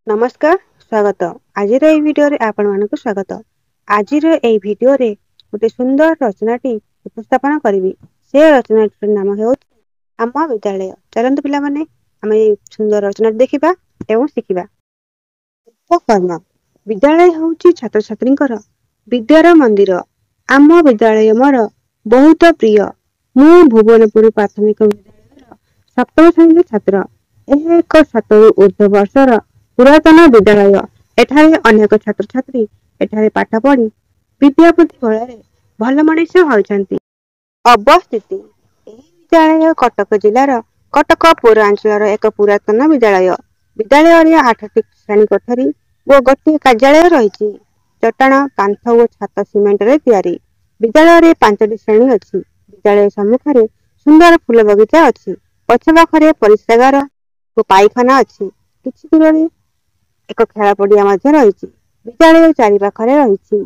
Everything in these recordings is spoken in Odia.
ନମସ୍କାର, ସ୍ୱାଗତ। ଆଜିର ଏଇ ଭିଡ଼ିଓରେ ଆପଣମାନଙ୍କୁ ସ୍ୱାଗତ। ଆଜିର ଏଇ ଭିଡ଼ିଓରେ ଗୋଟେ ସୁନ୍ଦର ରଚନାଟି ଉପସ୍ଥାପନ କରିବି। ସେ ରଚନାଟିର ନାମ ହେଉଛି ଆମ ବିଦ୍ୟାଳୟ। ଚାଲନ୍ତୁ ପିଲାମାନେ, ଆମେ ଏଇ ସୁନ୍ଦର ରଚନାଟି ଦେଖିବା ଏବଂ ଶିଖିବା। ଉପକର୍ମ। ବିଦ୍ୟାଳୟ ହେଉଛି ଛାତ୍ରଛାତ୍ରୀଙ୍କର ବିଦ୍ୟାର ମନ୍ଦିର। ଆମ ବିଦ୍ୟାଳୟ ମୋର ବହୁତ ପ୍ରିୟ। ମୁଁ ଭୁବନପୁର ପ୍ରାଥମିକ ବିଦ୍ୟାଳୟର ସପ୍ତମ ଶ୍ରେଣୀର ଛାତ୍ର। ଏହା ଏକ 7ରୁ ଉର୍ଦ୍ଧ୍ୱ ବର୍ଷର ପୁରାତନ ବିଦ୍ୟାଳୟ। ଏଠାରେ ଅନେକ ଛାତ୍ରଛାତ୍ରୀ ଏଠାରେ ପାଠ ପଢି ବିଦ୍ୟା ବୁଦ୍ଧି ବଳରେ ଭଲ ମଣିଷ ହୋଇଛନ୍ତି। ଅବସ୍ଥିତି। ଏହି ବିଦ୍ୟାଳୟ କଟକ ଜିଲ୍ଲାର କଟକ ପୌରାଞ୍ଚଳର ଏକ ପୁରାତନ ବିଦ୍ୟାଳୟ। ବିଦ୍ୟାଳୟରେ 8ଟି ଶ୍ରେଣୀ କୋଠରୀ ଓ ଗୋଟିଏ କାର୍ଯ୍ୟାଳୟ ରହିଛି। ଚଟାଣ, କାନ୍ଥ ଓ ଛାତ ସିମେଣ୍ଟରେ ତିଆରି। ବିଦ୍ୟାଳୟରେ 5ଟି ଶ୍ରେଣୀ ଅଛି। ବିଦ୍ୟାଳୟ ସମ୍ମୁଖରେ ସୁନ୍ଦର ଫୁଲ ବଗିଚା ଅଛି। ପଛ ପାଖରେ ପରିସ୍ରାଗାର ଓ ପାଇଖାନା ଅଛି। କିଛି ଦୂରରେ ଏକ ଖେଳ ପଡିଆ ମଧ୍ୟ ରହିଛି। ବିଦ୍ୟାଳୟ ଚାରି ପାଖରେ ରହିଛି।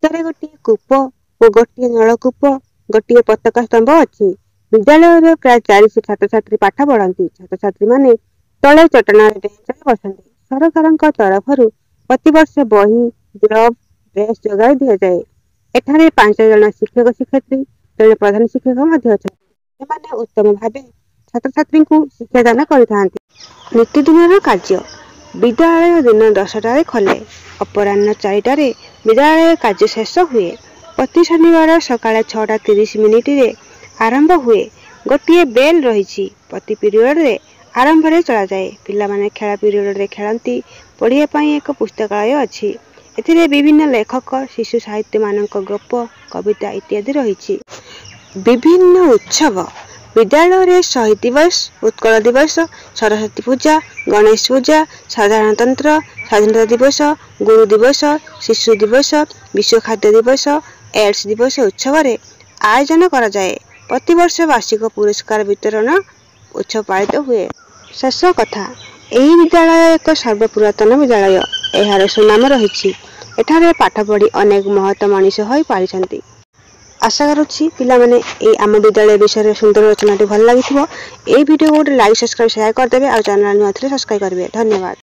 ଭିତରେ ଗୋଟିଏ କୂପ ଓ ଗୋଟିଏ ନଳକୂପ, ଗୋଟିଏ ପତାକା ସ୍ତମ୍ଭ ଅଛି। ବିଦ୍ୟାଳୟରେ ପ୍ରାୟ 400 ଛାତ୍ରଛାତ୍ରୀ ପାଠ ପଢନ୍ତି। ଛାତ୍ରଛାତ୍ରୀମାନେ ତଳେ ଚଟାଣରେ ବେଞ୍ଚରେ ବସନ୍ତି। ସରକାରଙ୍କ ତରଫରୁ ପ୍ରତିବର୍ଷ ବହି, ଗ୍ଲୋଭ, ଡ୍ରେସ ଯୋଗାଇ ଦିଆଯାଏ। ଏଠାରେ 5 ଜଣ ଶିକ୍ଷକ ଶିକ୍ଷୟିତ୍ରୀ, ଜଣେ ପ୍ରଧାନ ଶିକ୍ଷକ ମଧ୍ୟ ଅଛନ୍ତି। ସେମାନେ ଉତ୍ତମ ଭାବେ ଛାତ୍ରଛାତ୍ରୀଙ୍କୁ ଶିକ୍ଷାଦାନ କରିଥାନ୍ତି। ନିତିଦିନର କାର୍ଯ୍ୟ। ବିଦ୍ୟାଳୟ ଦିନ 10ଟାରେ ଖୋଲେ। ଅପରାହ୍ନ 4ଟାରେ ବିଦ୍ୟାଳୟ କାର୍ଯ୍ୟ ଶେଷ ହୁଏ। ପ୍ରତି ଶନିବାର ସକାଳ 6ଟା 30 ମିନିଟରେ ଆରମ୍ଭ ହୁଏ। ଗୋଟିଏ ବେଲ୍ ରହିଛି। ପ୍ରତି ପିରିୟଡ଼ରେ ଆରମ୍ଭରେ ଚଳାଯାଏ। ପିଲାମାନେ ଖେଳ ପିରିୟଡ଼ରେ ଖେଳନ୍ତି। ପଢ଼ିବା ପାଇଁ ଏକ ପୁସ୍ତକାଳୟ ଅଛି। ଏଥିରେ ବିଭିନ୍ନ ଲେଖକ, ଶିଶୁ ସାହିତ୍ୟମାନଙ୍କ ଗପ, କବିତା ଇତ୍ୟାଦି ରହିଛି। ବିଭିନ୍ନ ଉତ୍ସବ। ବିଦ୍ୟାଳୟରେ ଶହୀଦ ଦିବସ, ଉତ୍କଳ ଦିବସ, ସରସ୍ୱତୀ ପୂଜା, ଗଣେଶ ପୂଜା, ସାଧାରଣତନ୍ତ୍ର, ସ୍ୱାଧୀନତା ଦିବସ, ଗୁରୁ ଦିବସ, ଶିଶୁ ଦିବସ, ବିଶ୍ୱ ଖାଦ୍ୟ ଦିବସ, ଏଡ୍ସ ଦିବସ ଉତ୍ସବରେ ଆୟୋଜନ କରାଯାଏ। ପ୍ରତିବର୍ଷ ବାର୍ଷିକ ପୁରସ୍କାର ବିତରଣ ଉତ୍ସବ ପାଳିତ ହୁଏ। ଶେଷ କଥା, ଏହି ବିଦ୍ୟାଳୟ ଏକ ସର୍ବପୁରାତନ ବିଦ୍ୟାଳୟ। ଏହାର ସୁନାମ ରହିଛି। ଏଠାରେ ପାଠ ପଢ଼ି ଅନେକ ମହତ ମଣିଷ ହୋଇ ପାରିଛନ୍ତି। ଆଶା କରୁଛି ପିଲାମାନେ, ଏଇ ଆମ ବିଦ୍ୟାଳୟ ବିଷୟରେ ସୁନ୍ଦର ରଚନାଟି ଭଲ ଲାଗିଥିବ। ଏଇ ଭିଡ଼ିଓ ଗୋଟେ ଲାଇକ୍, ସବସ୍କ୍ରାଇବ୍, ସେୟାର କରିଦେବେ ଆଉ ଚ୍ୟାନେଲ ନୂଆ ଥିଲେ ସବସ୍କ୍ରାଇବ୍ କରିବେ। ଧନ୍ୟବାଦ।